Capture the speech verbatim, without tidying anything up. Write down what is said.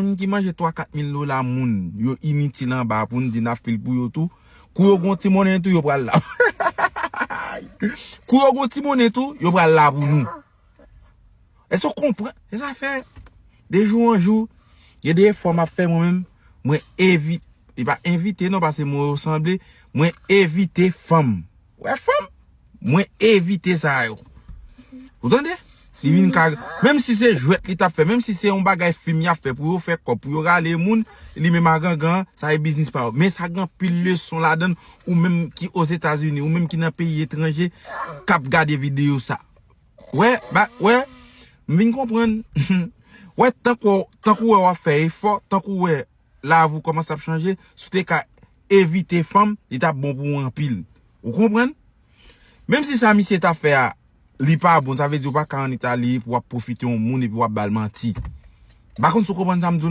Moun ki manje twa kat mil dola moun, yo initil anba pou n di n ap fil pou yo tou. Kou yo gon ti monnen tou, yo pral la. Kou yo gon ti monnen tou, yo pral la pou nou. Èske w konprann? Se sa fè, de jou an jou, gen de efò m ap fè mwen menm, mwen evite, e pa envite non, paske mo yo sanble, mwen evite fanm. Wè fanm? Mwen evite sa yo. Ou tande? Li vin ka, menm si se jwèt li t ap fè, menm si se yon bagay fim y ap fè pou yo fè kòb, pou yo rale moun, li menm a gangan, sa e biznis pa yo. Men sa gen anpil leson ladan l, ou menm ki Ozetazini, ou menm ki nan peyi etranje, k ap gade videyo sa. Wè, ba, wè, m vin konprann. Wè, tankou, tankou wè w ap fè efò, tankou wè lavi w kòmanse ap chanje, si w te ka evite fanm, li t ap bon pou ou anpil. Ou konprann? Menm si sa misye t ap fè a, li pa bon, sa vle di ou pa ka annik ale pou w ap pwofite yon moun epi w ap ba l manti. M pa konn si w konprann sa m di w lan.